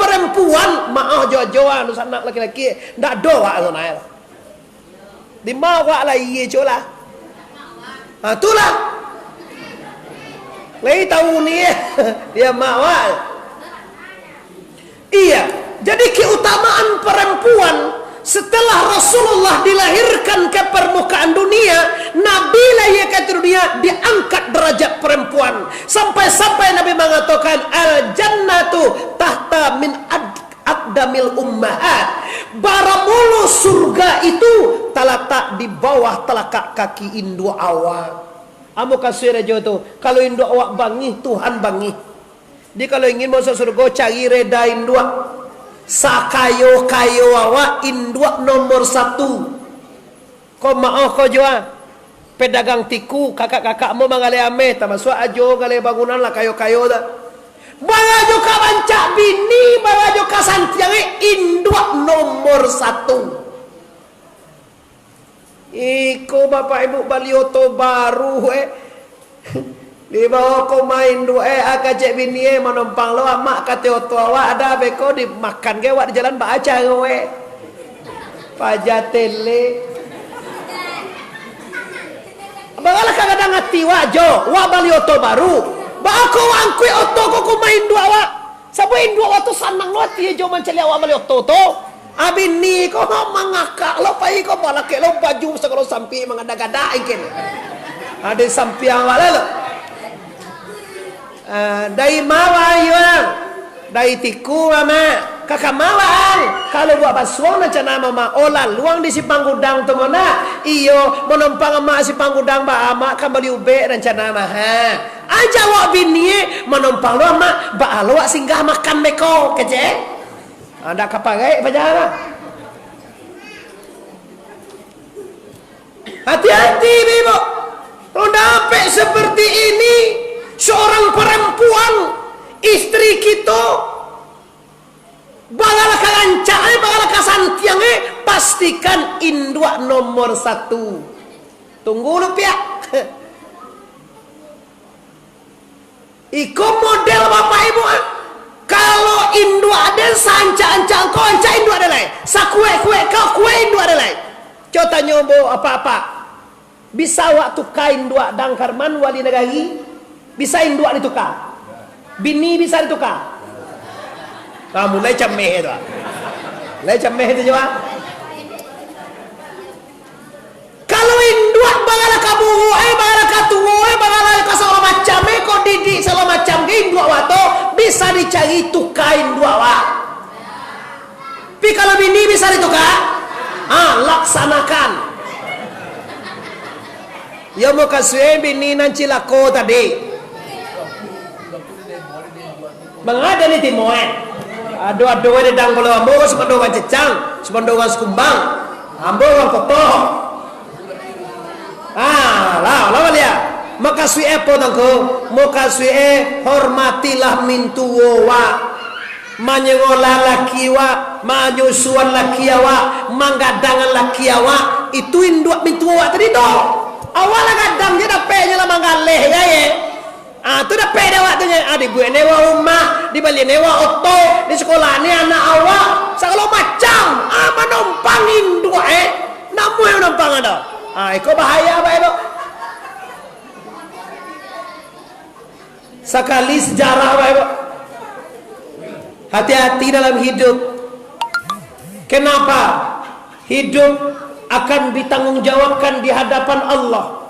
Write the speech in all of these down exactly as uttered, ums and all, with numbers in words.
parampuan, maoh jo-jo, anu sanak laki-laki, ndak ado wak tu nah. Di ma wak lah, iye, colah. Ha, tu lah. Lai tahu ni, eh. Ya, mak wak. Iya, jadi keutamaan perempuan setelah Rasulullah dilahirkan ke permukaan dunia, Nabi lahir ke dunia, diangkat derajat perempuan. Sampai-sampai Nabi mengatakan, "Al-jannatu tahta min ad-, aqdamil ummahat." Baramulu surga itu talatak di bawah talapak kaki induak awak. Ambo kasuik rajo tu, kalau induak awak bangih, Tuhan bangih. Jadi, kalau ingin masuk surga, cari reda induak. Sakayo-kayo awak, induak nomor satu. Ko maoh ko jua. Pedagang tiku, kakak-kakak ambo manggaleh ameh, tamasuak ajo galeh bangunan lah, kayo-kayo tu. Barajo ka rancak bini, barajo ka santiang, eh, induak nomor satu. Iko bapak ibu bali oto baru, eh. Dibawa ko main duo, eh, ah, kecek bini, eh, manompang lo amak, kato oto awak, ado beko dimakan ge awak di jalan, baa caro, eh. Paja tele. Baa lah ka gadang ati wak jo, wak bali oto baru. Baa ko wak angkuik oto ko, ko main duo awak. Sabab induak wak tu sanang lo ati jo mancaliak awak bali oto tu. Abih ni ko mangakak lo, pai ko balakek lo, baju sagalo sampiang mangada-gada ingkin. Ado sampiang awak lo. Ah, dari ma wak ang? Dari tiku, Mamak. Ka kama wak ang? Kalau buek basuang nan cana Mamak, oh, laluang di Simpang Gudang tu, Mamak. Iyo, manompang Amak Simpang Gudang, baa Amak ka bali ubek nan cana Mamak, ha. Ai jawab bini, eh, manompang lo Amak, baa lo wak singgah makan beko, kecek. Ah, ndak ka parai paja lah. Hati-hati, Ibu. Kalau dapek seperti ini, seorang perempuan, istri kito, bagalah ka rancak, eh, bagalah ka santiang, eh, pastikan induak nomor satu. Tunggu lu, piak. Iko model bapak ibu, ah. Kalau induak den saancak-ancak ko, ancak induak den lai. Sakuek-kuek ko, kuek induak den lai. Cubo tanyo ambo apak-apak. Bisa awak tuka induak Dang Karman, wali nagari? Bisa induak dituka? Bini bisa dituka? Ah, mulai cameh tu, ah. Mulai cameh tu jua. Kalau induak bagalah ka buruak, eh, bagalah ka tuo, eh, bagalah ka sagalo macam, eh, ko didik sagalo macam, ka induak wak tu, bisa dicari tuka induak wak. Tapi kalau bini bisa dituka, ha, laksanakan. Yo, mukasuik bini nan cilako tadi. Manga den ni timo, eh? Ado-ado, eh, dedang pulo ambo, sumando urang Cecang, sumando urang Sikumbang, ambo urang Koto. Ah, lah, lah baliak. Mukasuik apo tangko? Mukasuik, eh, hormatilah mintuo wak. Manyekolah laki wak, manyusuan laki awak, manggadangan laki awak. Itu induak mintuo wak tadi tu. Awak lah gadang je, dapek je lah manggaleh je, eh. Ah, tu dapek dek awak tu, ah, dibuek nyewa rumah, dibali nyewa oto, disakolahkan anak awak, sagalo macam. Ah, manompang induak, eh. Namuah manompang ado. Ah, iko bahaya, Bapak Ibu. Sakali sejarah, Bapak Ibu. Hati-hati dalam hidup. Kenapa? Hidup akan ditanggungjawabkan di hadapan Allah.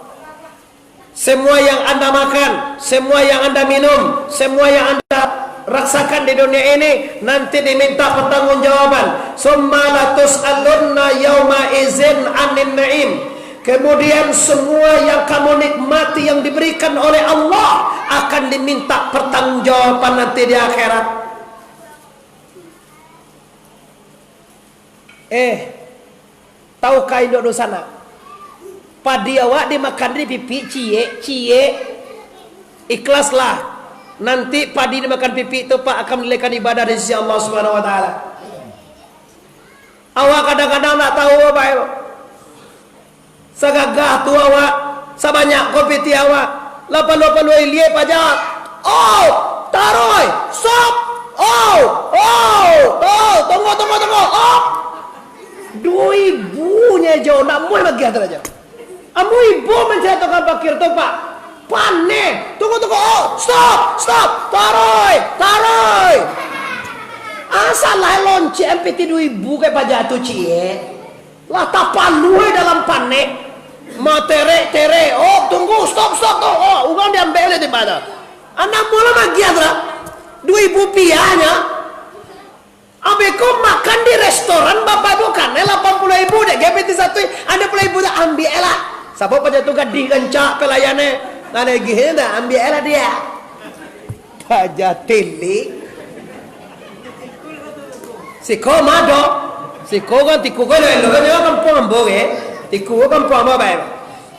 Semua yang Anda makan, semua yang Anda minum, semua yang Anda rasakan di dunia ini nanti diminta pertanggungjawaban. Summa latus'alunna yauma izin anin na'im. Kemudian semua yang kamu nikmati yang diberikan oleh Allah akan diminta pertanggungjawaban nanti di akhirat. Eh, tahukah induak dunsanak? Padi awak dimakan di pipik, ciek, ciek. Ikhlaslah. Nanti padi dimakan pipik tu, Pak, akan menilaikan ibadah di sisi Allah Subhanahu wa Ta'ala. Awak kadang-kadang ndak tahu, Bapak Ibu. Sagagah tu awak, sabanyak ko pitih awak, lah paluah-paluah ilia paja. Oh, taruih, sop, oh, oh, Tunggu, tunggu, oh! Duo ibunyo jo, ndak amuah bagiah tu rajo. Amuah ibu mancari tukang parkir tu, Pak. Paneh. Tunggu, tunggu, oh! Stop, stop! Taruih, taruih! Asalah loncek ampia ti duo ibu ka paja tu, ciek. Lah tapaluah dalam paneh. Materek-terek. Oh, tunggu, stop, stop, tu. Oh, urang diambiak lai timbal tu. Anak mula magiah tu lah. Duo ibu piahnyo. Abih ko makan di restoran, bapak bukan, eh, lapan puluah ribu dek, G P T satu, ampek puluah ribu dah, ambiak lah. Sabab paja tu gadih rancak pelayan, eh. Nah, lagi, eh, dah, ambiak lah dia. Paja tilik. Siko mado. Siko kan tiku ko elok-elok, kan kampuang ambo, eh. Tiku ko kampuang ambo, baik.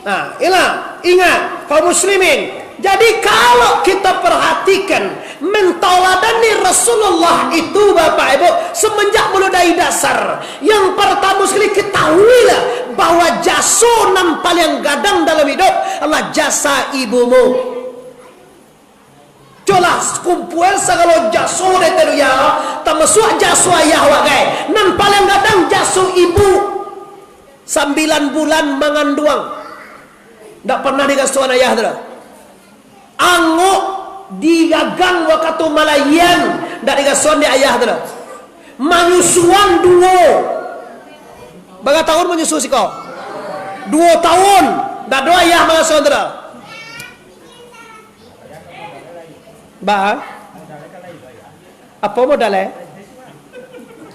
Nah, inilah, ingat, kaum muslimin. Jadi, kalau kita perhatikan, mentauladani Rasulullah itu, Bapak Ibu, semenjak mula dari dasar, yang pertama sekali ketahuilah bahwa jaso nan paling gadang dalam hidup adalah jasa ibumu. Colah kumpuan sagalo jaso dari dunia, tamasuak jaso ayah awak gai. Nan paling gadang jaso ibu. Sambilan bulan manganduang. Ndak pernah digasuan ayah tu doh. Angok digagang wakatu malahian, ndak digasuan dek ayah tu doh. Manyusuan duo. Bara taun manyusu siko? Duo taun. Ndak ado ayah mangasuan tu doh. Ba? Apo modal, eh?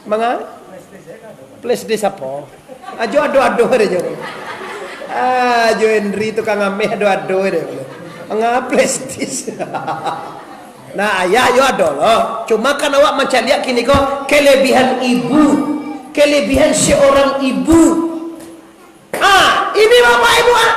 Manga? Flash disk apo? Ajo ado-ado ajo. Ajo Henry tukang ameh ado-ado ajo. Manga flash disk? Nah, ayah yo ado lo. Cuma kan awak mancaliak kini ko kelebihan ibu. Kelebihan seorang ibu. Ah, ini Bapak Ibu, ah.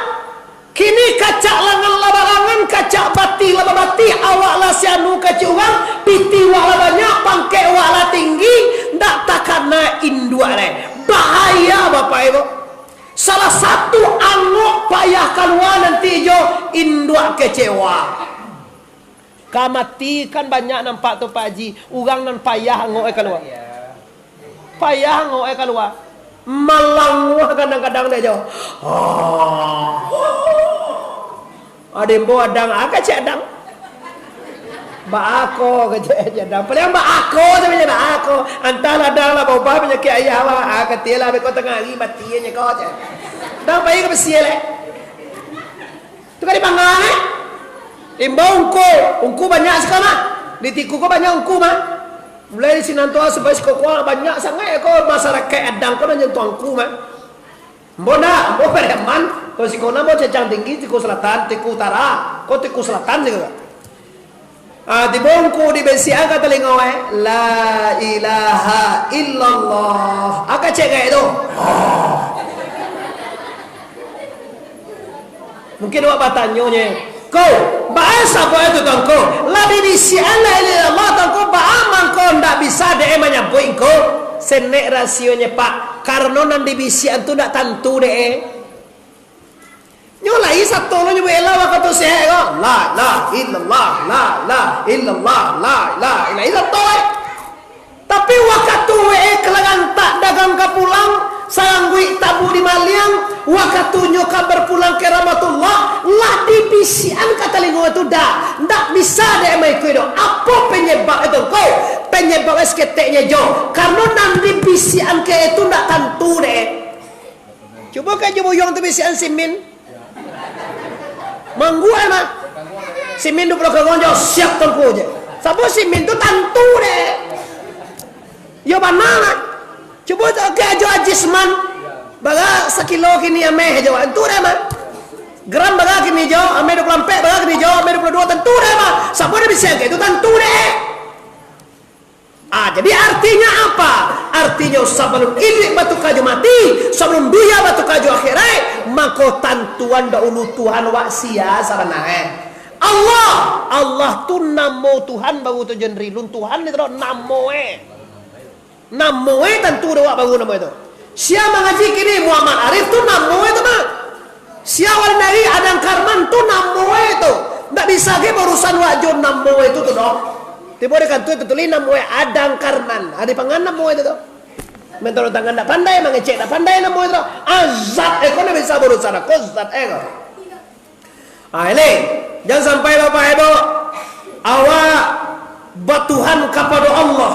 Kini kacak langan lah balangan, kacak batih lah babatih, awak lah sianu kacik urang, pitih awak lah banyak, pangkek awak lah tinggi, ndak takana induak lai. Bahaya, Bapak Ibu. Salah satu angok payah kalua nanti jo induak kecewa. Ka mati kan banyak nampak tu, Pak Haji. Urang nan payah angok e kalua. Payah angok e kalua. Malanguah kadang-kadang dek jo. Ah. Ado ambo adang, ah, kecek adang. Baa ko kecek adang. Paliang baa ko sabananyo, baa ko. Antahlah adang lah baubah panyakik ayah awak. Ah, katilah beko tangah ari mati nyo ko, cek. Adang pai ka basiah lai. Tu kan di Pangan, eh? Imbau ungku, ungku banyak siko mah. Di Tiku ko banyak ungku mah. Mulai di sinan tu sampai siko ko banyak sangaik ko masarakaik adang ko nan nyantuang ungku mah. Ambo ndak, ambo Pariaman, ko siko nan ambo Cacang Tinggi, Tiku Selatan, Tiku Utara, ko Tiku Selatan siko. Ah, tibo ungku dibisiakan ka talingo, eh, "La ilaha illallah." Aka cek kayak itu. Mungkin awak batanyo nye, "Ko, baa sabuik tu, Tuangku? Lah dibisiakan la ilaha illallah, Tuangku, baa mangko ndak bisa dek e manyabuik ko?" Senek rasionye, Pak, karano nan dibisiakan tu ndak tantu dek e. Nyo lai sato lo nyabuik la wakatu sehat ko. La ilaha illallah, la ilaha illallah, la ilaha illallah. Lai sato, eh. Tapi wakatu we e kalangan tak dagang ka pulang, sarangguik tabu di maliang, wakatu nyo ka berpulang ka rahmatullah, lah dibisiakan ka talingo tu dah. Ndak bisa dek e maikuik doh. Apo penyebab itu ko? Penyebab e saketek nye jo. Karano nan dibisiakan ka e tu ndak tantu dek e. Cubo ka jo buyuang tu bisiakan si Min. Mangguak mah. Si Min duo puluah karong jo siap Tuangku je. Sabab si Min tu tantu dek. Yo bana mah. Cubo ka jo Haji Isman. Bara sakilo kini ameh jo, tantu dek mah. Gram bara kini jo, ameh duo puluah ampek bara kini jo, ameh duo puluah duo tantu dek mah. Sabab dibisiakan ka e tu tantu dek. Ah, jadi artinya apa? Artinyo sabalun iduik batuka jo mati, sabalun dunia batuka jo akhirat, mako tantuan dahulu Tuhan wak sia sabananyo. Allah, Allah tu namo Tuhan baru tu jan rilun Tuhan ni tu namo e. Namo e tantu dek wak baru namo e tu. Sia mangaji kini Muhammad Arif tu namo e tu mah. Sia Wali Nagari Adang Karman tu namo e tu. Ndak bisa ge baurusan wak jo namo e tu tu doh. Tibo di kantua tatulih namo e Adang Karman. Ado pangan namo e tu tu. Mentoro tangan ndak pandai, mangecek ndak pandai, namo itu azat, eh, ko ndak bisa barusan, ko zat, eh, ko. Ah, ini, jangan sampai Bapak Ibu, awak batuhan kapado Allah.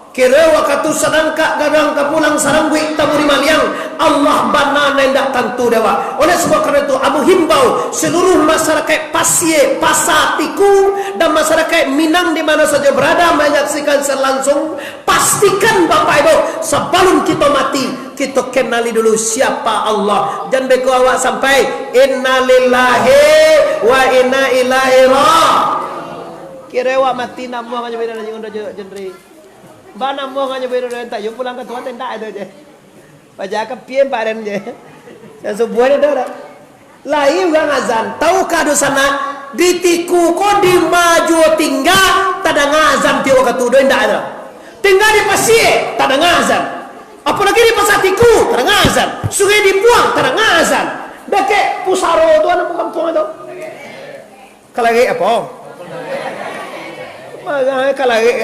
Kiro wakatu sadangkak gadang ka pulang sarangguik taburi maliang, Allah bana nan indak tantu dek awak. Oleh sebab karena itu, ambo himbau seluruh masyarakat Pasie, Pasa Tiku, dan masyarakat Minang di mana saja berada menyaksikan secara langsung, pastikan Bapak Ibu, sabalun kito mati, kito kenali dulu siapa Allah. Jan beko awak sampai, "Innalillahi wa inna ilaihi ra-." Kiro awak mati, namuah nganyo beda nyo udah jo jendri. Ba namuah nganyo beda udah entak, yo pulang ka Tuhan entak ado je. Paja ka piem paren je. Yang subuh ado dah. Lai urang azan, tahukah dunsanak, di Tiku ko di ma juo tingga, tadanga azan tiok wakatu, do indak ado. Tingga di Pasie, tadanga azan. Apolagi di Pasa Tiku, tadanga azan. Sungai Dimbuang, tadanga azan. Dakek Pusaro tu, anu kampuang tu. Kalagek apo? Marah, eh, Kalagek.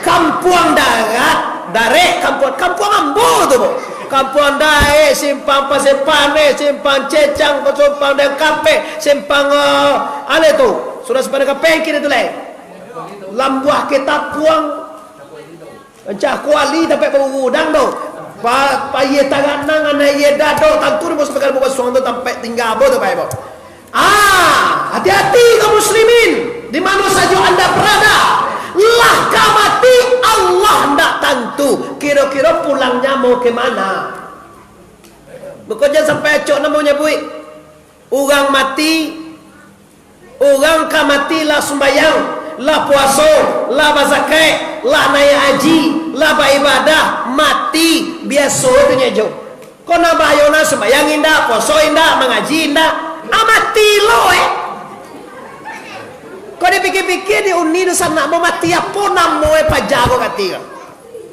Kampuang Darat, Darek, kampuang, kampuang ambo tu, Bu. Kampuang Daek, Simpang Pasir Paneh, Simpang Cecang, Simpang Daeng Kapeh, Simpang, eh, ale tu. Sudah Simpang Daeng Kapeh, kini tu lai. Lambuah Ketapuang. Ancah kuali tampek bagugudang tu. Pa, payie taganang, anai ye dado, tantu di musim kali basuang tu tampek tingga ambo tu, Bapak Ibu. Ah, hati-hati kaum muslimin, di mano sajo anda berada. Lah ka mati, Allah ndak tantu. Kiro-kiro pulangnyo mau ke mana? Mako jan sampai acok namo nyabuik. Urang mati, urang ka mati lah sumbayang, lah puaso, lah bazakaik, lah naiak haji, lah baibadah, mati, biaso tu nyo jo. Ko nan bahayo nan sumbayang indak, puaso indak, mangaji indak, ah, mati lo, eh. Ko dipikia-pikia di uni tu sanak, mau mati apo namo, eh, paja ko kati ko.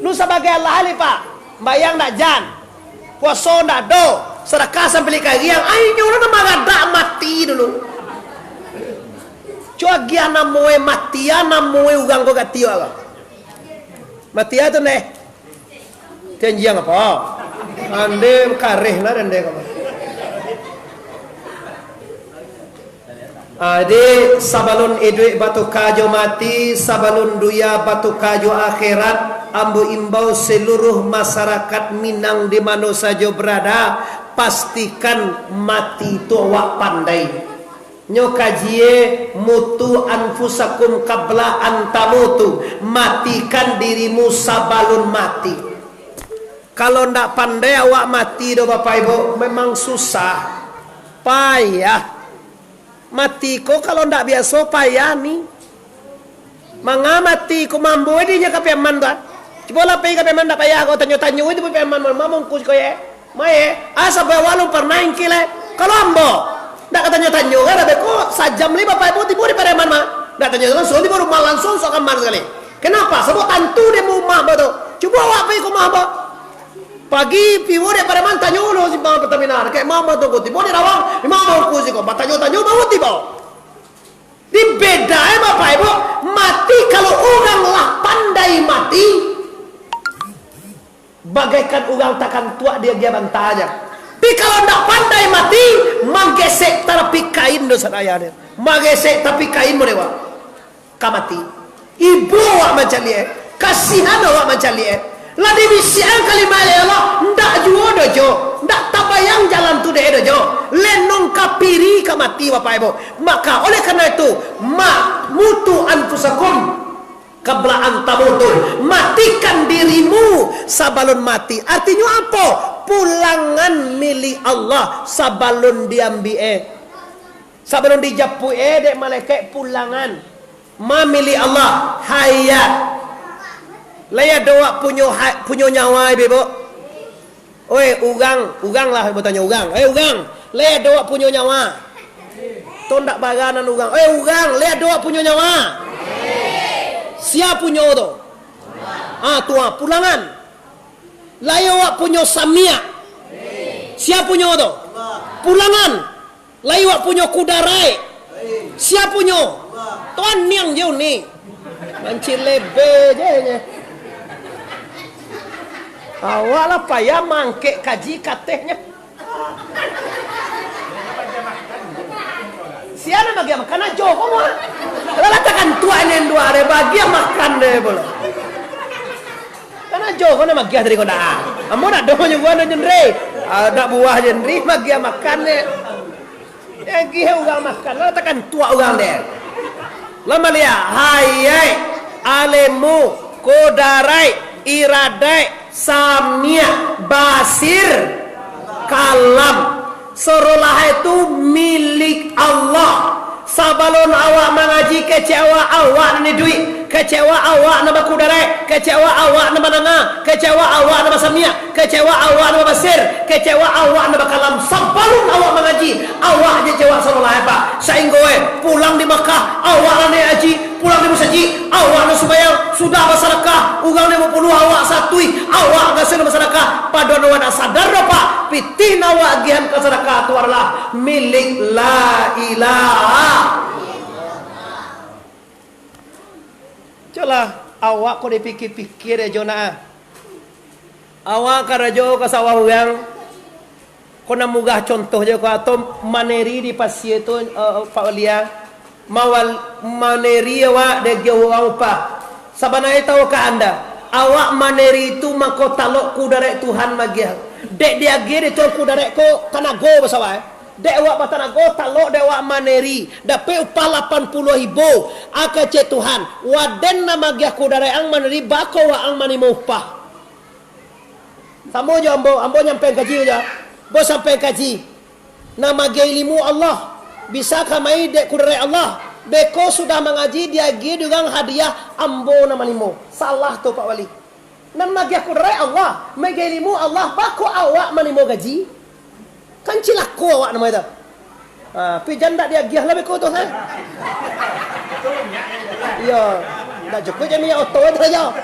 Nu sabagai alah-alah, Pak. Sumbayang ndak jan. Puaso ndak ado, sadakah sampilik kariang, ainyo lah nan maradak mati dulu. Cubo agiah namoe mati, ah, namoe urang ko kati awak. Mati ah tu neh. Tenjiang apo? Ande kareh lah dende ko. Ah, jadi, sabalun iduik batuka jo mati, sabalun dunia batuka jo akhirat, ambo imbau seluruh masyarakat Minang di mano sajo berada, pastikan mati tu awak pandai. Nyo kajie, "Mutu anfusakum qabla an tamutu," matikan dirimu sabalun mati. Kalau ndak pandai awak mati doh, Bapak Ibu, memang susah, payah. Mati ko kalau ndak biaso, payah ni. Manga mati ko, mambo dinyo ka Piaman tu, ah. Cubolah pai ka Piaman, ndak payah ko tanyo-tanyo itu Piaman, ma mangku siko ye. Ma ye, asa bawa lu parnah ingkil, eh. Kalau ambo, ndak ka tanyo-tanyo, kan, abeh ko sajam lai Bapak Ibu tibo di Piaman, mah. Ndak tanyo langsung, tibo rumah langsung, sok kamar sakali. Kenapa? Sabab tantu di rumah ambo tu. Cubo awak pai ka rumah ambo. Pagi, tibo di Piaman, tanyo dulu simpang Pertamina. Kek mama tu ko, tibo di Rawang, di mama ko siko. Batanyo-tanyo, baru tibo. Di beda, eh, Bapak Ibu, mati kalau urang lah pandai mati, bagaikan urang takantuak di agia banta aja. Tapi kalau ndak pandai mati, magesek tapi kain dosa daya dia. Magesek tapi kain mo dewa. Ka mati. Ibo awak mancaliak, eh. Kasihan awak mancaliak, eh. Lah dibisiakan kalimah la ilaha illallah, ndak juo doh jo, ndak tabayang jalan tu dek doh jo. Lenong kapiri ka mati, Bapak Ibu. Maka, oleh karena itu, ma-, mutu anfusakum qabla an tamutu. Matikan dirimu sabalun mati. Artinyo apo? Pulangan milik Allah sabalun diambiak, eh. Sabalun dijapuik, eh, dek malaikat pulangan. Ma milik Allah, hayat. Lai ado awak punyo ha-, punyo nyawa, Ibu? Oi, urang, urang lah batanyo urang. Oi, urang, lai ado awak punyo nyawa? Tu ndak bara nan urang. Oi, urang, lai ado awak punyo nyawa? Sia punyo tu? Ah, tu ah, pulangan. Lai awak punyo samiak? Sia punyo tu? Pulangan. Lai awak punyo kudarai? Sia punyo? Tuan niang je uni. Mancilebe je nye. Awak lah payah mangkek kaji katehnyo. Sia nan magiah makan, ajo ko mah. Lah, lah takantuak nan duo ari bagiah makan deh pulo. Kan ajo ko nan magiah tadi ko dah. Ambo nak doh nyo buah nan jendri. Ah, nak buah jendri magiah makan deh. Agiah urang makan, lah takantuak urang deh. Lah maliek, hayai, alemu, kodaraik, iradaik, samiak, basir, kalam. Sorolah itu milik Allah. Sabalun awak mangaji, kecek awak, awak nan iduik. Kecek awak, awak nan bakudaraik. Kecek awak, awak nan mandanga. Kecek awak, awak nan basamiak. Kecek awak, awak nan babasir. Kecek awak, awak nan bakalam. Sabalun awak mangaji, awak je kecek awak sorolah, eh, Pak. Sainggo, eh, pulang di Makkah, awak lah naiak haji, pulang di musajik, awak nan sumbayang, sudah basadakah, urang limo puluah, awak satuih, awak gasan basadakah. Padahal awak ndak sadar doh, Pak, pitih nan awak agiahan ka sadakah tu adalah milik La Ilaha. Cubolah, awak ko dipikia-pikia dek jo nak, ah. Awak karajo ka sawah urang, ko nan murah contoh jo ko, atau maneri di pasia tu, eh, Pak Walia, mawal-, maneri awak diagiah urang upah. Sabananyo tahukah anda, awak maneri tu mako talok kudaraik Tuhan magiah. Dek diagiah dek Tuhan kudaraik ko tanago basawah, eh. Dek awak batanago, talok dek awak maneri, dapek upah lapan puluah ribu. Aka cek Tuhan, waden nan magiah kudaraik ang maneri, bako waang manimo upah. Samo jo ambo, ambo nyampaian kaji jo. Ambo sampaian kaji. Nan magiah ilimu Allah, bisa kamari dek kudaraik Allah. Beko sudah mangaji, diagiah di urang hadiah, ambo nan manimo. Salah tu, Pak Wali. Nan magiah kudaraik Allah, magiah ilimu Allah, bako awak manimo gaji? Kan cilako awak namo itu. Ha, tapi jan ndak diagiah lah beko tu, ha? Iyo, ndak cukuik je minyak oto tu sajo.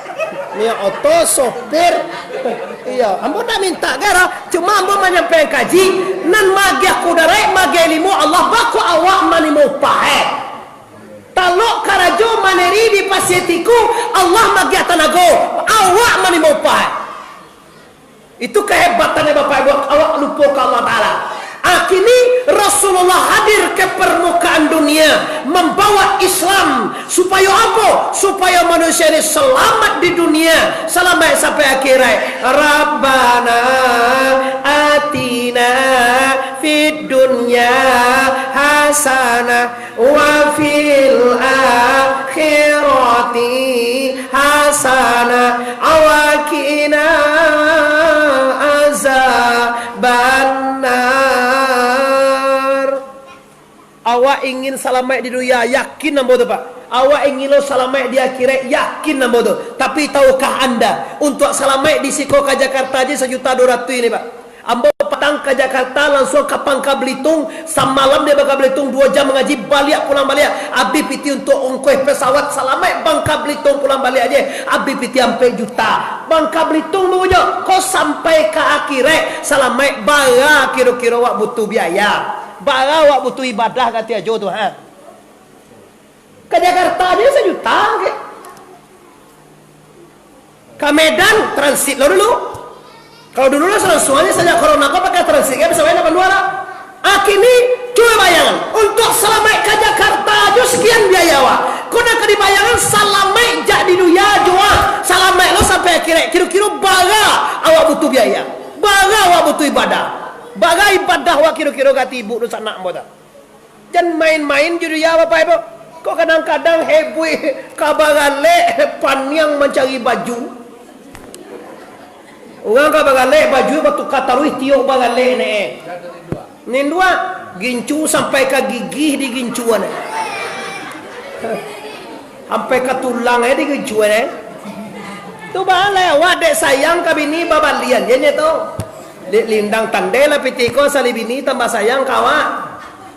Minyak oto, sopir. Iyo, ambo ndak minta garo, cuma ambo manyampaian kaji, nan magiah kudaraik, magiah ilimu Allah, bako awak manimo upah, eh. Talok karajo maneri di pasia tiku, Allah magiah tanago, awak manimo upah. Itu kahebatannyo, Bapak Ibu, awak lupo ka Allah Ta'ala. Kini Rasulullah hadir ke permukaan dunia, mambawa Islam, supayo apo? Supayo manusia ini salamat di dunia, salamaik sampai akhirat. Rabbana atina fid dunya hasanah wa fil akhirati hasanah wa qina azabannar. Awak ingin salamaik di dunia, yakin ambo tu, Pak. Awak ingin lo salamaik di akhirat, yakin ambo tu. Tapi tahukah anda, untuak salamaik di siko ka Jakarta aja sajuta duo ratuih ni, Pak. Ambo patang ka Jakarta, lansuang ka Pangka Belitung, samalam di Pangka Belitung, duo jam mangaji, baliak pulang baliak, abih pitih untuak ongkoh pesawat salamaik Pangka Belitung pulang baliak aja, abih pitih ampek juta. Pangka Belitung tu jo, ko sampai ka akhirat salamaik, bara kiro-kiro awak butuh biaya, bara awak butuh ibadah ka Tiajo tu, ha? Ka Jakarta aja sajuta, oke. Ka Medan, transit lo dulu. Kalau dulu lah, salangsuang aja sajak corona ko pakai transit, kan, bisa bae lapan dua lah. Ah, kini, cubo bayangan, untuak salamaik ka Jakarta aja sakian biaya awak. Ko nan ka dibayangan salamaik jak di dunia jo, ah. Salamaik lo sampai akhirat, kiro-kiro bara awak butuh biaya. Bara awak butuh ibadah. Bara ibadah awak kiro-kiro ka tibo tu sanak ambo tu. Jan main-main jo dunia, Bapak Ibu. Kok kadang-kadang hebuih ka baralek, paniang mancari baju. Urang ka baralek, baju batuka taruih tiok baralek ne. Nindua, gincu sampai ka gigih digincuan. Sampai ka tulang e digincuan e. Tu baalai awak dek sayang ka bini babalian, je nyo tu. Dek lindang tandai lah pitih ko, sali bini tambah sayang ka awak.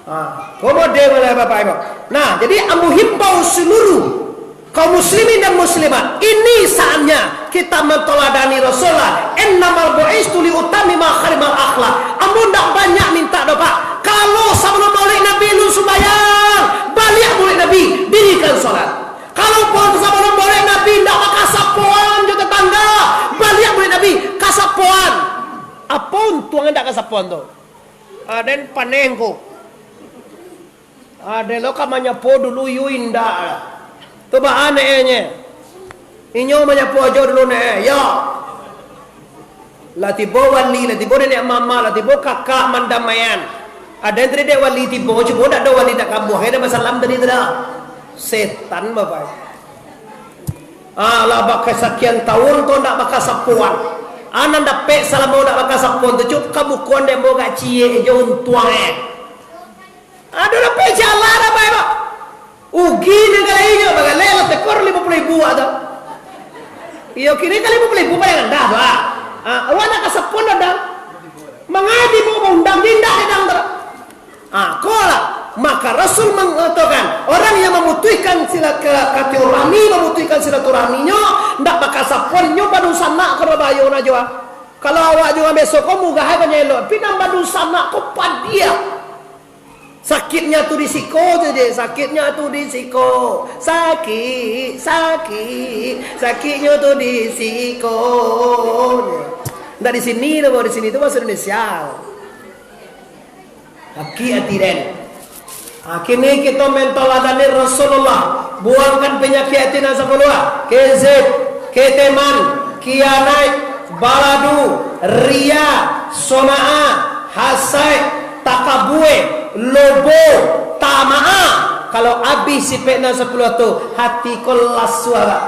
Ha, ko model lah, Bapak Ibu. Nah, jadi ambo himbau seluruh kaum muslimin dan muslimat, ini saatnya kita menteladani Rasulullah. Innamal bu'istu li utammima makarimal akhlak. Ambo ndak banyak minta doh, Pak. Kalau sabalum Maulid Nabi lun sumbayang, baliak Maulid Nabi, dirikan salat. Kalau pun sabalum Maulid Nabi ndak bakasapoan jo tetangga, baliak Maulid Nabi, kasa Tuang indak ka sapoan tu. Ah, den paneh ko. Ah, den lo ka manyapo dulu, yu indak lah. Tu baa ne e nye. Inyo manyapo ajo dulu ne e. Yo. Lah tibo wali, lah tibo nenek mamak, lah tibo kakak mandamaian. Ado nan tadi dek wali tibo, cubo ndak ado wali tak kambuah, ndak basalam tadi tu dah. Setan bapak. Ah, lah bakasakian taun tu ndak bakasapoan. Ah, nan dapek salamo ndak bakasapoan tu, cubo kabukoan dek ambo agak ciek jo untuang e. Aduh, dapek jalan apa, Pak? Ugi nan ka lainyo, bagaleh lah tekor limo puluah ribu atau. Iyo, kini ka limo puluah ribu paling randah tu, ah. Ah, awak nak ka sapoan dah. Mangadi mau undang, indak didang tu. Ah, ko lah. Maka Rasul mangatokan, orang yang mamutuihkan sila-, ka-, katilaturahmi, mamutuihkan silaturahminyo, ndak bakasapoan nyo badunsanak ka bayo na jo, ah. Kalau awak jo urang biaso ko murah ai banyak elok, tapi nan badunsanak ko padiah. Sakiknyo tu di siko sajo, sakiknyo tu di siko. Sakik, sakik, sakiknyo tu di siko. Ndak di sini tu, di sini tu bahasa Indonesia. Sakik ati den. Ha, kini kito mentaladani Rasulullah. Buangkan panyakik ati nan sapuluah. Kezib, keteman, kianaik, baladu, riya, soma'a, hasaik, takabue, lobo, tama'a. Kalau abih sipek nan sapuluah tu, hati ko lasuah, Pak.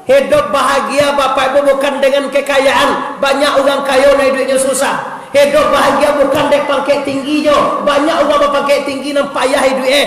Hidup bahagia, Bapak Ibu, bukan dengan kekayaan. Banyak urang kayo, nan iduiknyo susah. Hidup bahagia bukan dek pangkek tinggi jo. Banyak urang bapangkek tinggi nan payah iduik e.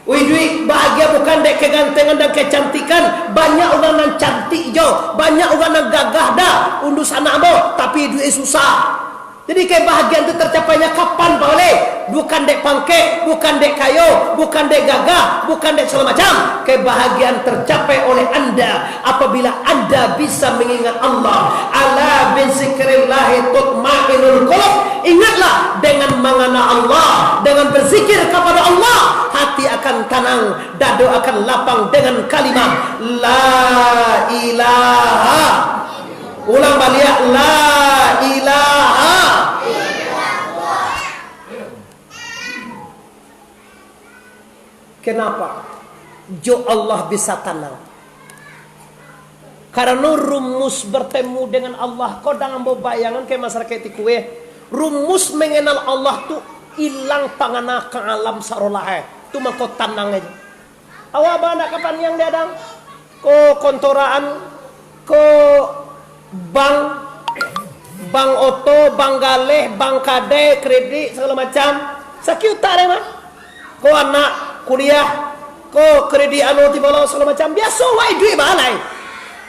Iduik bahagia bukan dek kegantengan dan kecantikan. Banyak urang nan cantik jo, banyak urang nan gagah dah, undusanak ambo, tapi iduik e susah. Jadi, kebahagiaan tu tercapainya kapan, Pak Ulil? Bukan dek pangkek, bukan dek kayo, bukan dek gagah, bukan dek segala macam. Kebahagiaan tercapai oleh anda apabila anda bisa mengingat Allah. Ala bizikrillahi tatmainnul qulub. Ingatlah, dengan mengenal Allah, dengan berzikir kepada Allah, hati akan tenang, dado akan lapang dengan kalimah La ilaha. Ulang baliak, La ilaha. Kenapa? Jo Allah bisa tanang. Karano rumus bertemu dengan Allah ko, dang ambo bayangan ka masyarakat ti kue. Rumus mengenal Allah tu ilang pangana ka alam sarolah e. Tu mangko tanang aja. Awak ba ndak ka paniang di adang? Ko kontoraan, ko bank, bank oto, bank galeh, bank kadai, kredit, sagalo macam. Sakik utak deh, mah. Ko anak kuliah, ko kredit anu ti balo, sagalo macam. Biaso wak iduik balai.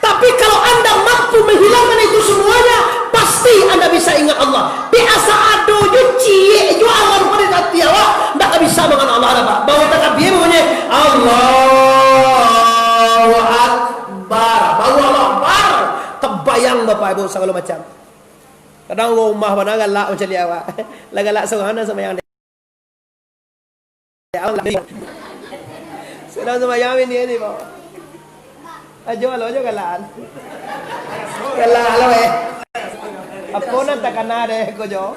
Tapi kalau anda mampu menghilangkan itu semuanya, pasti anda bisa ingat Allah. Di asa ado jo ciek jo alam pada hati awak, ndak ka bisa manganal Allah dah, Pak. Baru takabir bunyi, Allahu Akbar. Baru Allahu Akbar. Tabayang, Bapak Ibu, sagalo macam. Kadang rumah mana galak macam ni awak. Lah galak surang dah sambayang. Sudah sumbayang ini, ini, Pak. Ajo, alo, ajo, galaan. Galaan, alo, eh. Apo nan takana deh, ko jo?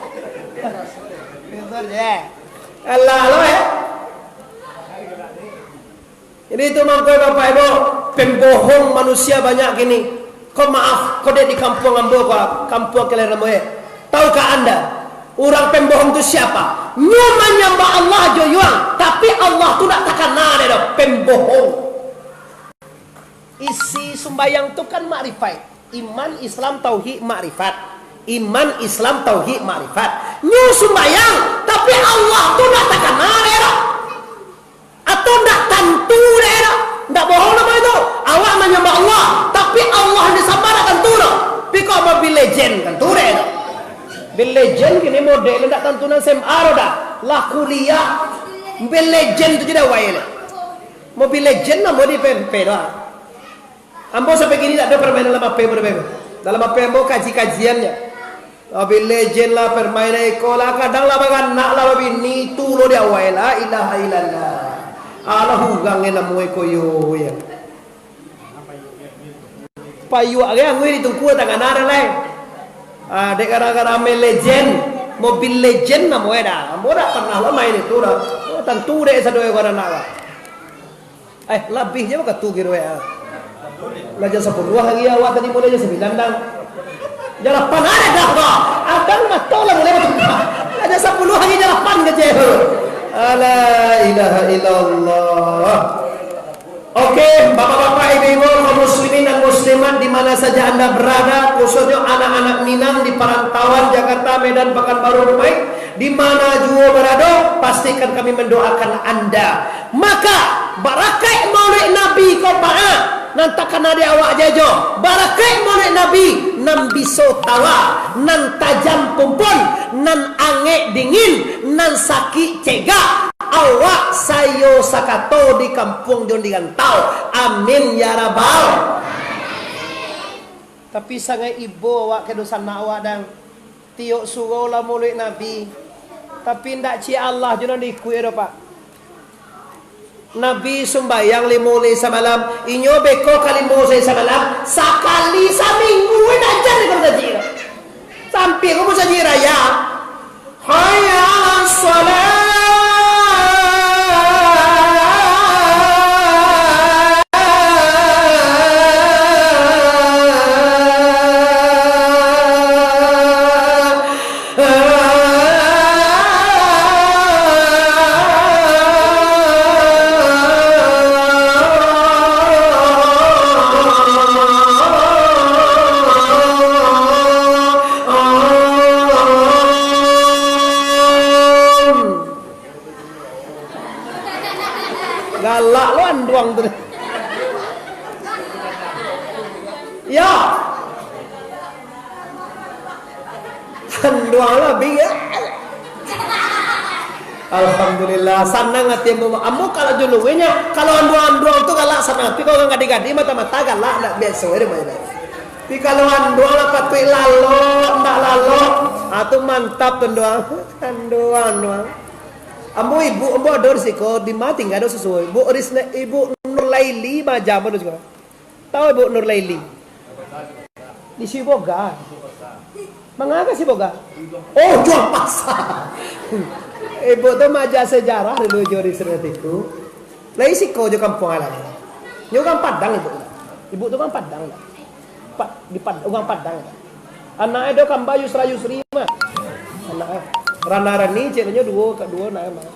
Pintar je. Galaan, alo, eh. Jadi itu mangko, Bapak Ibu, pembohong manusia banyak kini. Ko maaf, ko dek di kampuang ambo, ko kampuang kalian ambo, eh. Tahukah anda, urang pembohong tu siapa? Nyo manyambah Allah jo yuang, tapi Allah tu ndak takana dek doh, pembohong. Isi sumbayang tu kan makrifat. Iman, Islam, tauhid, makrifat. Iman, Islam, tauhid, makrifat. Nyo sumbayang, tapi Allah tu ndak takana dek doh. Atau ndak tantu dek doh. Ndak bohong namo itu. Awak manyambah Allah, tapi Allah nan disambah ndak tantu doh. Pi kok Mobile Legend, tantu dek doh. Mobile Legend kini model ndak tantu nan S M A doh dah. Lah kuliah. Mobile Legend tu je dah wai lah. Mobile Legend namo di P M P doh. Ambo sampai kini tak ado permainan dalam H P ambo, dalam H P ambo kaji-kajiannyo. Mobile Legend lah, permainan iko lah, kadang lah baranak lah, babini, tu lo di awai, la ilaha illallah. Alah, urang nan namo iko yo, yo. Payuak ge angui di tungku, tangan ada lai. Ah, dek gara-gara main legend, Mobile Legend namo e dah. Ambo dak pernah lah main itu dah. Oh, tantu dek sado e gara nak lah. Eh, labiah je bakatu kiro e, ah. Lah jam sapuluah hari awak tadi mulai jam sambilan dah. Jam lapan ada dah, bah. Abang mah tahu lah mulai bakatu. Lah jam sapuluah hari jam lapan ka je. Ala ilaha illallah. Oke, bapak-bapak, ibu-ibu, kaum muslimin dan muslimat di mana saja Anda berada, khususnya anak-anak Minang di parantauan Jakarta, Medan, Pekanbaru, Dumai, di mana juo berada, pastikan kami mendoakan Anda. Maka, barakaik Maulid Nabi ko, Pak, ah, nan takana di awak je jo. Barakaik Maulid Nabi, nan biso tawa, nan tajam pumpun, nan angek dingin, nan sakik cegak. Awak saiyo sakato di kampuang jo di rantau. Amin ya rabbal. Tapi sangaik ibo awak ka dunsanak awak, dang. Tiok surau lah Maulid Nabi. Tapi ndak ciek Allah jo nan diikuik doh, Pak. Nabi sumbayang limo ulih samalam, inyo beko ka limo ulih samalam, sakali saminggu ndak jan di musajik. Sampai ka musajik raya. Hayya 'alas shalah. Galak lo anduang tu. Ya. Anduang lah, bia. Alhamdulillah, sanang ati ambo. Ambo kalau jo luruihnyo, kalau anduang-anduang tu galak sanang ati, kalau urang gadih-gadih mata-mata galak, ndak biaso je main. Tapi kalau anduang lah patuik lalok, ndak lalok. Ah, tu mantap tu anduang. Anduang, anduang. Ambo ibu, ambo ado di siko, di ma tingga ado susu. Ibu Risna, Ibu Nurlaili, maja ambo tu siko. Tahu Ibu Nurlaili? Di Siboga. Manga ka Siboga? Oh, Juang Pasa. Ibu tu maja sejarah dulu jo di Sirnat itu. Lai siko jo kampuang alam. Nyo urang Padang ibu tu. Ibu tu urang Padang. Pa-, di Pad-, urang Padang. Anak e do kamba Yusra Yusri mah. Anak e. Rana Rani, cik nyo duo, ka duo anak e mah.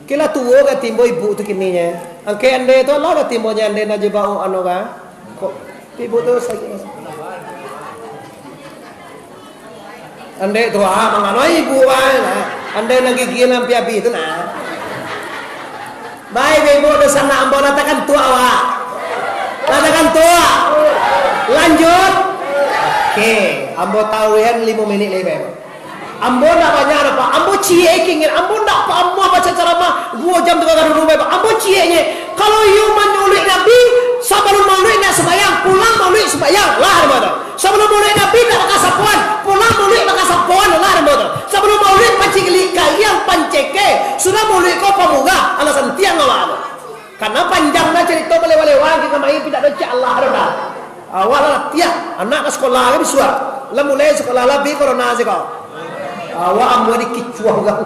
Kila tuo ka timbo ibu tu kini nye. Angke ande tu lah ka timbo nye ande na jebak anu ka. Kok ibu tu sakik. Ande tu ah, mangano ibu ah, nah. Ande na gigi nan pi abih tu nah. Baik, ibu dosanak ambo lah takantuak awak. Lah takantuak. Lanjut. Oke, ambo tahu yan limo minik lai, baik. Ambo ndak banyak doh, Pak. Ambo ciek kingin, ambo ndak paham baca ceramah duo jam tu ka dulu, Pak. Ambo cieknye, kalau iyo maulid Nabi, sabalun maulid ndak sumbayang, pulang maulid sumbayang, lah, ambo tu. Sabalun maulid Nabi ndak bakasapoan, pulang maulid bakasapoan, lah, ambo tu. Sabalun maulid pancik geliak kariang panceke, sudah maulid ko pamurah, alah santiang awak tu. Karena panjang lah carito balewa-lewa, kito main, tapi ndak ado cak Allah doh dah. Awak lah latiah, anak ka sekolah ka bisuak. Lah mulai sekolah lah bi corona siko. Awak ambo dikicuah urang.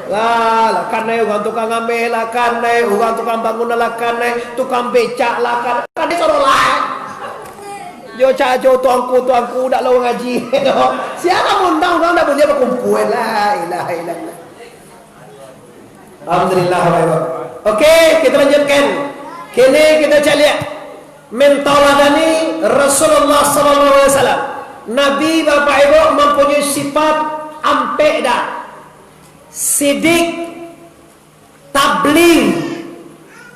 Lah, lah kanai urang tukang ameh, lah kanai urang tukang bangunan, lah kanai tukang becak, lah kanai, kanai sorolah. Yo cak jo tuanku, tuanku dak lo ngaji. Sia ka mundang urang dak buliah bakumpua. La ilaha illallah. Alhamdulillah, Bapak Ibu. Oke, kita lanjutkan. Kini kita caliak mentauladani Rasulullah sallallahu alaihi wasallam. Nabi, Bapak Ibu, mempunyai sifat ampek dah. Sidik, tabligh,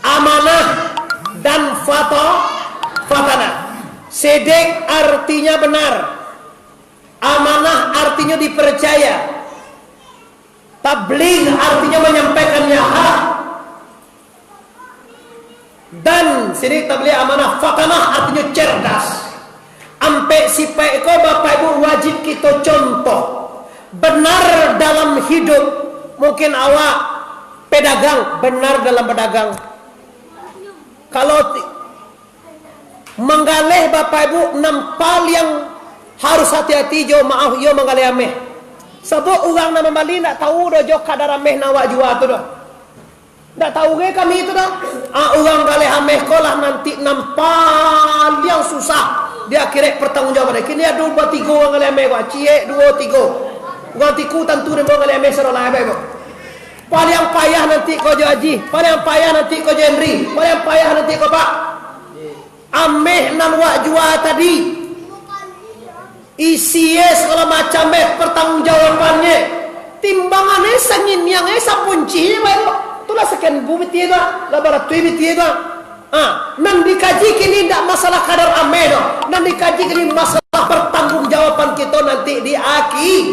amanah, dan fata-, fatanah. Sidik artinya benar. Amanah artinya dipercaya. Tabligh artinya menyampaikannya hak. Dan sidik, tabligh, amanah, fatanah artinya cerdas. Ampek sifat ko, Bapak Ibu, wajib kito contoh. Benar dalam hidup. Mungkin awak pedagang, benar dalam berdagang. Kalau ti-, manggaleh, Bapak Ibu, nan paliang Harus hati-hati jo, maaf, iyo manggaleh ameh. Sabab urang nan mambali ndak tahu doh jo kadar ameh nan awak jua tu doh. Ndak tahu ge kami tu doh. Ah, urang galeh ameh ko lah nanti nan paliang susah di akhirat pertanggungjawaban. Kini ado batigo urang galeh ameh ko, ciek, duo, tigo. Urang tiku tantu dek manggaleh ameh sarolah abah ko. Paliang payah nanti ko jo Haji, paliang payah nanti ko jo Henry, paliang payah nanti ko Pak. Ameh nan wak jua tadi, isie sagalo macam, eh, pertanggungjawabannye, timbangannye sanginiang, eh, sapuncihnye bae tu. Tu lah sakian ribu pitih tu, lah baratuih pitih tu. Ha, nan dikaji kini indak masalah kadar ameh tu. Nan dikaji kini masalah pertanggungjawaban kito nanti di aki-,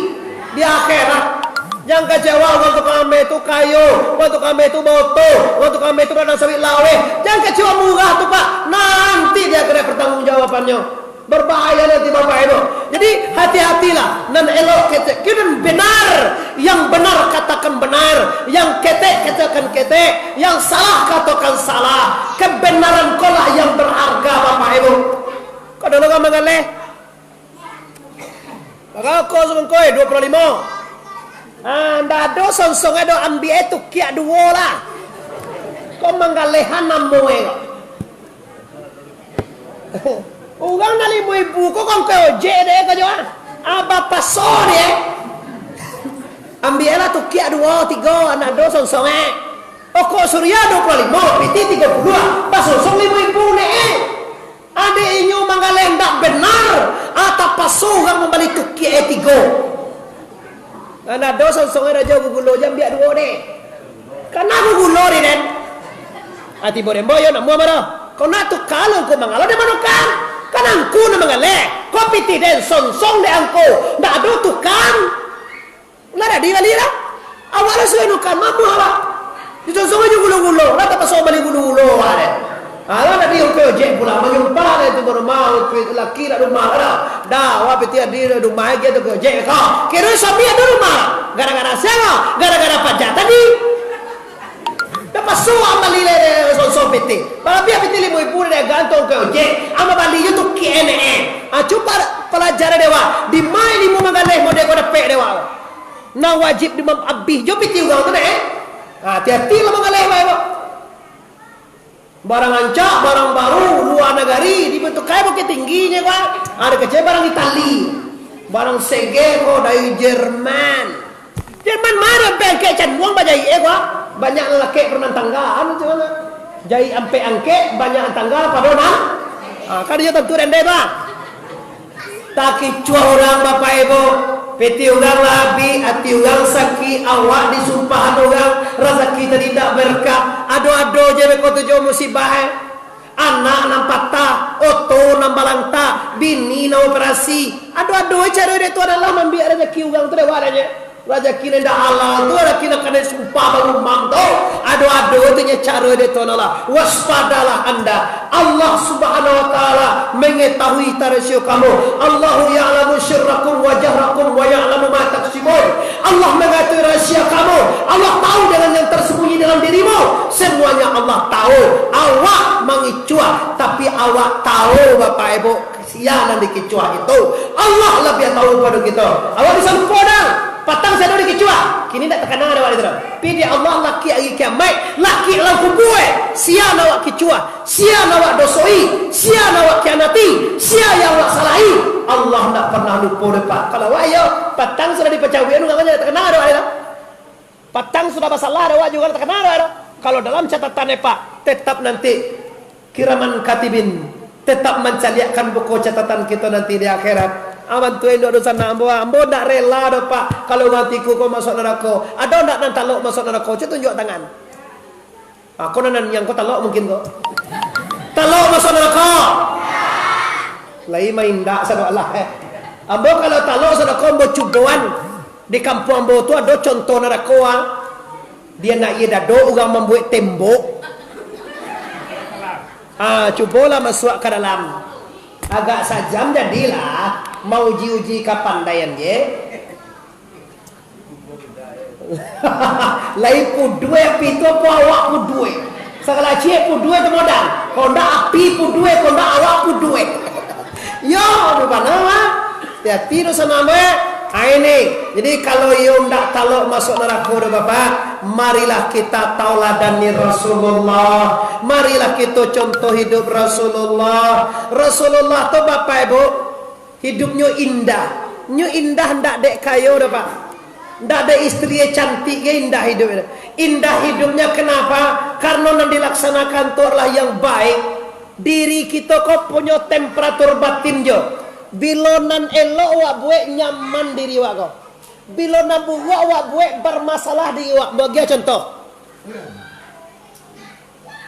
di akhirat. Jan kecewa, urang tukang ameh tu kayo, urang tukang ameh tu baoto, urang tukang ameh tu badan sawit laweh. Jan kecewa murah tu, Pak. Nanti di akhirat pertanggungjawabannyo. Berbahaya nanti, Bapak Ibu. Jadi, hati-hatilah. Nan elok ketek, kito nan benar. Yang benar katakan benar. Yang ketek katakan ketek. Yang salah katakan salah. Kebenaran ko lah yang berharga, Bapak Ibu. Kok dulu kan manggaleh? Baroko songkoi, duo puluah limo. Ah, ndak ado songsong ado, ambiak e tukiak duo lah. Ko manggalehan namo e ko. Urang nan limo ribu ko kan ka ojek dek e ko jo ah. Aba paso dek e. Ambiak e lah tukiak duo, tigo, ndak ado songsong e. Okok Surya duo puluah limo, pitih tigo puluah, basongsong limo ribu dek e. Adek inyo manggaleh ndak benar, ah, tapaso urang mambali tukiak e tigo. Nan ado songsong e rajo gugulo, jan ambiak duo deh. Kana gugulo deh, den. Ah, tibo den, boyo nak mua maro. Kau nak tuka lo, kau mangalo den manukang. Kan angku nan manggaleh. Kau pitih den, songsong dek angku. Ndak ado tukang. Lah tadi bali lah. Awak lah sudah nukan, mamuah awak. Disongsong aja gulo-gulo, lah tapaso bali gulo-gulo awak deh. Alah tadi ukoi ojek pulang, manyumpah lah itu baru mau, laki lah rumah lah. Dah, awak pitih adi rumah aja tu ojek kau. Kira suami ada rumah. Gara-gara siapa? Gara-gara pajak tadi. Tapaso awak bali lah songsong pitih. Balabiah pitih limo ribu deh gantung ka ojek. Ama bali je tu K N N. Ah, cuba palajari deh awak. Di ma ilmu manggaleh model ko dapek deh awak. Nan wajib di mam-, abih jo pitih urang tu deh. Ah, hati-hati lah manggaleh bae, Bok. Barang rancak, barang baru, lua nagari, di Bukittinggi nyo, Bok. Ado kecek barang Itali. Barang sege ko dari Jerman. Jerman ma nan ampek angkek canduang bajaik e ko, ah. Banyak lalaki pernah tanggaan, cuman, ah. Jaik ampek angkek, banyak tangga pado nan. Ah, kan iyo tantu dendeh tu, ah. Takicuah urang, Bapak Ibu. Pitih urang lah abih, ati urang sakik, awak disumpahan urang, razaki tadi indak berkah. Ado-ado je beko tu jo musibah, eh. Anak nan patah, oto nan balantak, bini nan operasi. Ado-ado caro dek Tuhan Allah mambiak razaki urang tu dek awak dek nyo. Razaki nan indak halal tu, razaki nan kanai sumpah barumam tu. Ado-ado tu nyo caro dek Tuhan Allah. Waspadalah anda. Allah Subhanahu wa Ta'ala mengetahui tarasio kamu. Allahu ya'lamu sirrakum wa jahrakum wa ya'lamu ma taksibun. Allah mengetahui rahasia kamu. Allah tahu dengan yang tersembunyi dalam dirimu. Semuanya Allah tahu. Awak mangicuah, tapi awak tahu, Bapak Ibu, sia nan dikicuah itu. Allah labiah tahu pado kito. Awak bisa lupo dah. Patang sia dikicuah. Kini ndak takana dek awak itu dah. Tapi di Allah laki hari kiamaik, laki dalam kubua, eh. Sia nan awak kicuah. Sia nan awak dosoi, sia nan awak kianati, sia yang awak salahi, Allah ndak pernah lupo dek Pak. Kalau awak iyo, patang sudah dipacauik, anu, ndak takana dek awak itu. Patang sudah basalah, awak juo ndak takana dek awak itu. Kalau dalam catatan e, Pak, tetap nanti kiraman katibin, tetap mancaliakkan buku catatan kito nanti di akhirat. Ah, bantuan doa dosa nak ambo, ambo ndak rela doh, Pak, kalau urang tiku ko masuk narako. Ado ndak nan talok masuk narako? Cubo tunjuak tangan. Ah, ko nan, nan yang ko talok mungkin ko. Talok masuk narako. Lai main dak sadoalah, eh. Ambo kalau talok sadako ambo cuboan. Di kampuang ambo tu ado contoh narako, ah. Di anak iye dado urang mambuek tembok. Ah, cubolah masuak ka dalam. Agak sajam jadilah mauji-uji kapandaian je. Lai pudue api tu apo awak pudue? Sagalo ciek pudue tu modal. Kok ndak api pudue, kok ndak awak pudue. Yo, di mana lah? Hati-hati tu sanang, eh. Ah, ini. Jadi, kalau iyo ndak talok masuk narako tu, Bapak, marilah kita tauladani Rasulullah. Marilah kita contoh hidup Rasulullah. Rasulullah tu, Bapak Ibu, hidupnyo indah. Nyo indah ndak dek kayo doh, Pak. Ndak dek istri cantik ge indah hidupnyo. Indah hidupnyo kenapa? Karena nan dilaksanakan tu adalah yang baik. Diri kito ko punyo temperatur batin jo. Bilo nan elok awak buek, nyaman diri awak ko. Bilo nan buruak awak buek, bermasalah diri awak. Bagian contoh.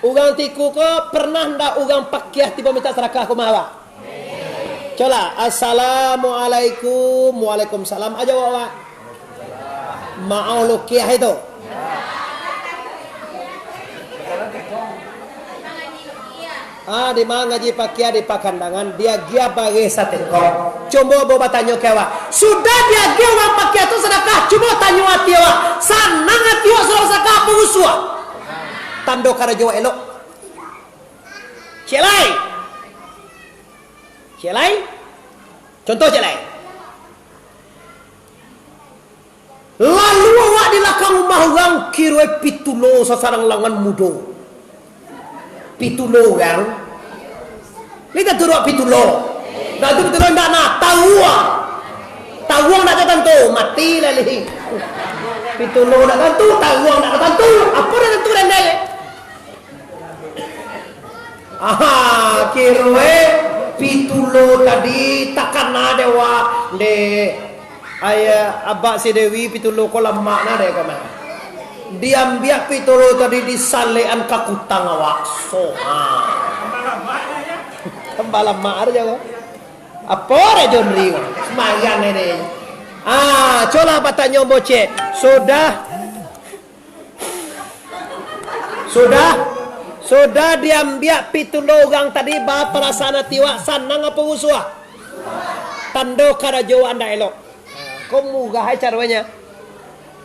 Urang Tiku ko pernah ndak urang pakiah tibo minta sadakah ka rumah awak? Colah, "Assalamualaikum." "Waalaikumsalam." Aja awak, awak. Maoh lukiah itu. Ah, di ma ngaji pakiah di Pakandangan, diagiah bareh satengkok. Cubo bo batanyo ka awak. Sudah diagiah urang pakiah tu sadakah, cubo tanyo ati awak. Sanang ati awak sudah sadakah, apo rusuah? Tando karajo awak elok. Cek lai. Cek lai. Contoh cek lai. Lalu awak di lakang rumah urang, kironyo pitulo sasarang langan mudo. Pitulo urang. Lai tantu awak pitulo. Ndak tantu pitulo ndak nah, taruang. Taruang ndak tantu, mati lah lai. Pitulo ndak tantu, taruang ndak tantu. Apo ndak tantu dendai? Aha, kironyo pitulo tadi takana dek awak, dek. Ayah abak si Dewi pitulo ko lamak nah dek ko mah. Diambiak pitulo tadi disalekan ka kutang awak. Soha. Tambah lamak aja ko. Apo dek Jonri ko? Sumbayang ini. Ah, colah batanyo bocek. Sudah Sudah, sudah diambiak pitulo urang tadi, baa parasaan ati awak, sanang apo rusuah? Tando karajo awak ndak elok. Ko murah ai caronyo.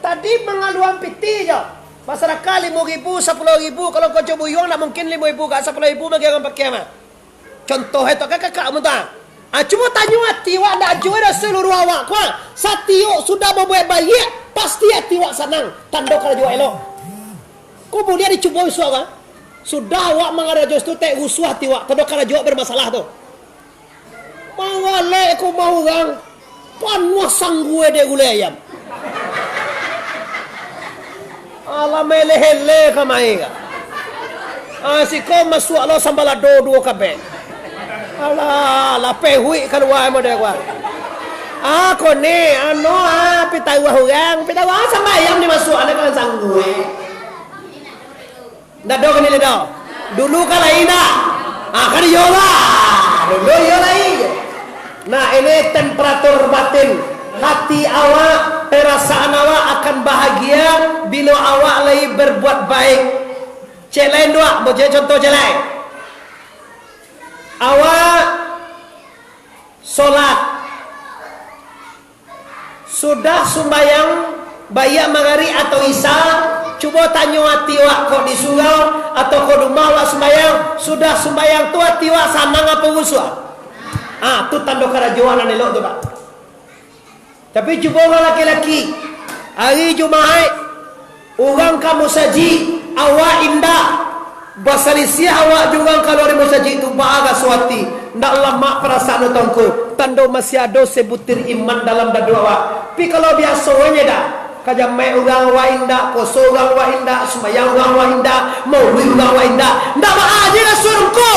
Tadi mangaluan pitih jo. Masyarakat limo ribu, sapuluah ribu, kalau kocok buyuang ndak mungkin limo ribu ka sapuluah ribu bagi urang pakiah mah. Contoh e tu, kakak-kakak mun tu, ah. Ah, cubo tanyo ati awak ndak juo doh saluruah awak ko, ah. Satiok sudah babuek baiak, pasti ati awak sanang, tando karajo awak elok. Ko buliah dicubo isuak, ah. Sudah awak mangarajo situ, tek rusuah ati awak, tando karajo awak bermasalah tu. Mawalek ka rumah urang, panuah sanggue dek gulai ayam. Alah, meleh-eleh ka main ka. Ah, siko masuak lo sambalado duo kabek. Alah, lapeh huik kalua model ko. Ah, ko ni, anu, ah, pitaruah urang, pitaruah, ah, samba ayam dimasuak, ado kan sanggue. Ndak ado kini lai dah. Dulu kan lain dah. Ah, kan iyo lah. Dulu iyo lai. Nah, ini temperatur batin. Hati awak, perasaan awak akan bahagia bila awak lai berbuat baik. Cek lain dua, buat cek contoh cek lain. Awak solat. Sudah sumbayang, baiak Magarib atau Isya, cubo tanyo ati awak, kok di surau atau kok di rumah awak sumbayang, sudah sumbayang tu ati awak sanang apo rusuah? Ah, tu tando karajo nan elok tu, Pak. Tapi cubo urang laki-laki, ari Jumaik, urang ka musajik, awak indak. Basalisiah awak jo urang kalua dari musajik tu, baa raso ati, ndak lamak parasaan tu, Tuangku. Tando masih ado sabutir iman dalam dado awak. Tapi kalau biaso aja dah, ka jamaik urang awak indak, poso urang awak indak, sumbayang urang awak indak, maulid urang awak indak, ndak baa je raso Tuangku.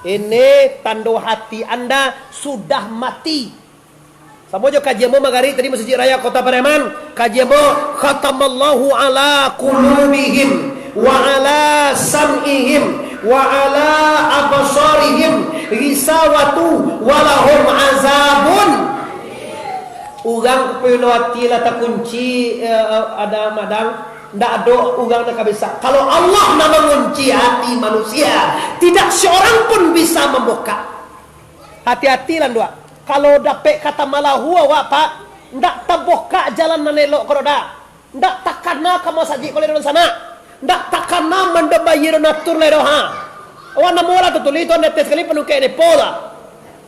Ini tando hati anda sudah mati. Samo jo kaji ambo Magarib tadi Masjid Raya Kota Pariaman, kaji ambo, "Khatamallahu ala qulubihim, wa ala sam'ihim, wa ala absarihim, ghisawatu, wa lahum azabun." Urang kapalo ati lah takunci, eh, ada madang, ndak ado urang nan ka bisa. Kalau Allah nan mangunci ati manusia, tidak seorang pun bisa mambukak. Hati-hati lah nduak. Kalau dapek kata malahu awak, Pak, ndak tabukak jalan nan elok ko doh, dah. Ndak takana ka masajik ko lai doh sanak. Ndak takana mandambai donatur lai doh, ha. Awak namo lah tatulih tu, anda tes kali panungkek depo lah.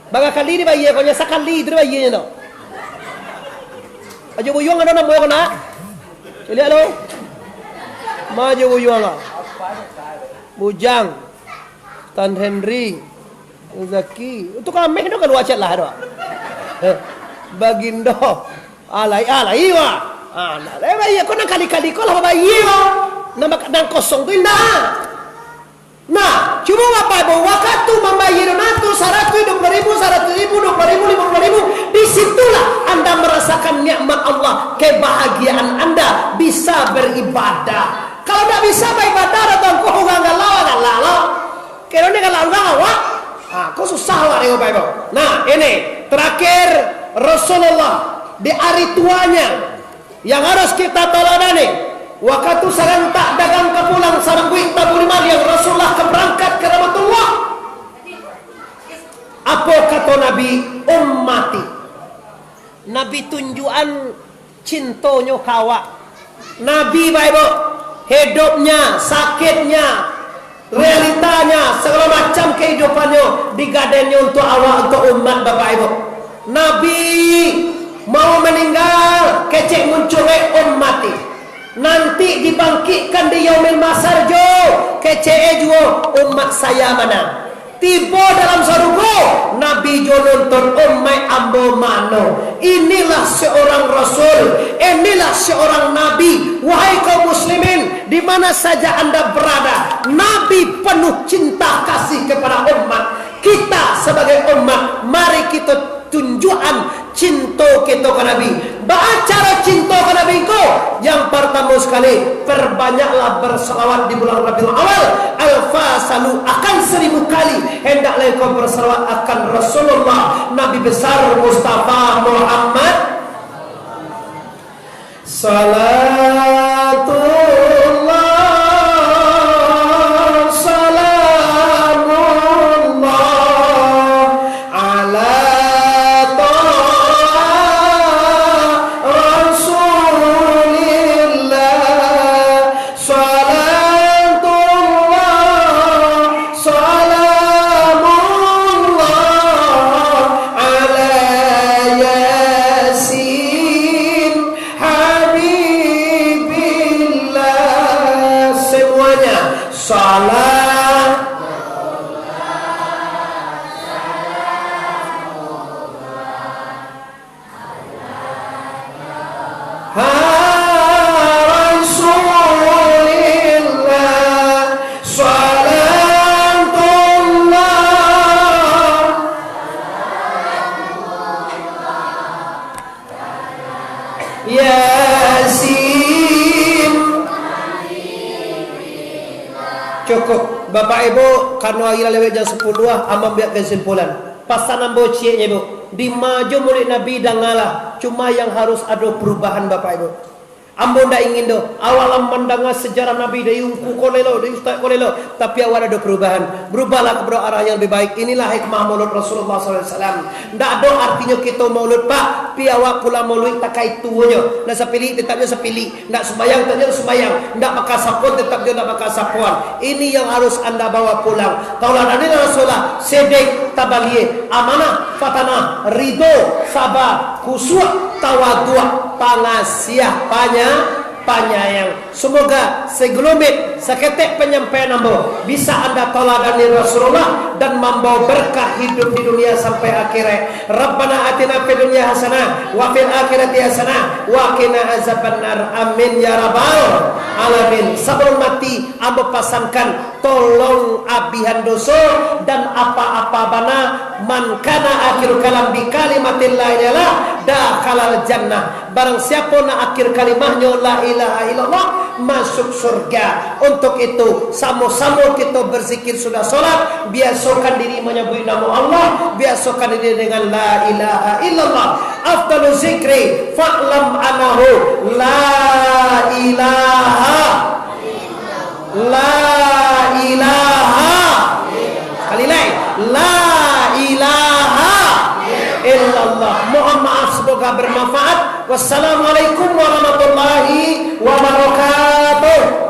Bara kali dibayia ko nyo? Sakali tu dibayia nyo tu. Ajo Buyuang ado namo ko nak? Caliak lo. Ma Ajo Buyuang ah. Bujang. Tan Henry. Zaki. Tu kameh tu kalua cek lah tu. Eh, Bagindo. Alai, alai wah. Ah, nak lai bayia ko nan kali-kali ko lah bayia wah. Nan bak-, nan kosong tu indak. Nah, cubo Bapak Ibu, wakatu mambayia donat tu, saratuih, dua puluh ribu, saratuih ribu, dua puluh ribu, lima puluh ribu, di situlah anda merasakan nikmat Allah, kebahagiaan anda bisa beribadah. Kalau ndak bisa baibadah, datang ko urang galak, galak lo. Kiro ni galak urang awak. Ha, ko susah awak ni, Bapak Ibu. Nah, ini terakhir Rasulullah di hari tuanya yang harus kita taladani. Wakatu sarantak dagang ka pulang, sarangkuik tabu lima liang, Rasulullah ka barangkat ka Rahmatullah. Apo kato Nabi? Ummati. Nabi tunjuakan cintonyo ka awak. Nabi, Bapak Ibu, hidupnya, sakitnya, realitanya, sagalo macam kahidupannyo digadaiannyo untuak awak, untuak umat, Bapak Ibu. Nabi mau maningga, kecek muncuang, "Ummati, nanti dibangkitkan di Yaumil Mahsyar jo, kecek e juo, umat saya mana?" Tibo dalam sarugo, Nabi jo nonton, "Umaik ambo mano? Inilah seorang Rasul, inilah seorang Nabi." Wahai kaum muslimin, di mana saja anda berada, Nabi penuh cinta kasih kepada umat. Kita sebagai umat, mari kita tunjuakan cinto kito ka Nabi. Baa caro cinto ka Nabi ko? Yang partamo sakali, perbanyaklah bersalawat di bulan Rabiul Awal. Alfa salu, akan saribu kali hendaklah engkau bersalawat akan Rasulullah, Nabi besar Mustafa Muhammad. Salatullah, salamullah, ala taha Rasulillah. Salatullah, salamullah, ala Yasin Habibillah. Semuanya. Salam. Ha Rasulillah, salatullah. Yasin. Cukup. Bapak Ibu, karano ari lah lewat jam sapuluah, ambo ambiak kesimpulan. Pasan ambo cieknyo, Ibu, dima jo muluik Nabi dangalah, cuma yang harus ado perubahan, Bapak Ibu. Ambo ndak ingin doh, awak lah mandanga sejarah Nabi dari ungku ko lelo, dari ustaz ko lelo, tapi awak ado perubahan. Berubahlah kepada arah yang lebih baik. Inilah hikmah Maulud Rasulullah sallallahu alaihi wasallam. Ndak ado artinyo kito maulud, Pak, pi awak pulang maulid takai tuonyo. Ndak sapilih, tetapnyo sapilih. Ndak sumbayang, tetap juo sumbayang. Ndak bakasapuan, tetap juo ndak bakasapuan. Ini yang harus anda bawa pulang. Tauladanilah Rasulullah, siddiq, tabligh, amanah, fatanah, ridho, saba, khusyuk, tawaduak, pangasiah, panya-, panyayang. Semoga segelumit, saketek penyampaian ambo bisa anda tauladani Rasulullah dan mambawa berkah hidup di dunia sampai akhirat. Rabbana atina fid dunya hasanah wa fil akhirati hasanah wa qina azabannar. Amin ya rabbal alamin. Sabalum mati, ambo pasankan, tolong abihan doso dan apa-apa bana. Man kana akhiru kalam bi kalimatil la ilaha illallah dakhalal jannah. Barang siapo nan akhir kalimahnyo la ilaha illallah, masuk surga. Untuk itu, samo-samo kito berzikir sudah solat, biasokan diri manyabuik namo Allah, biasokan diri dengan la ilaha illallah. Afdalu zikri fa'lam annahu la ilaha, la ilaha. Sekali lai, la ilaha illallah. Mohon maaf, semoga bermanfaat. Wassalamualaikum warahmatullahi wabarakatuh.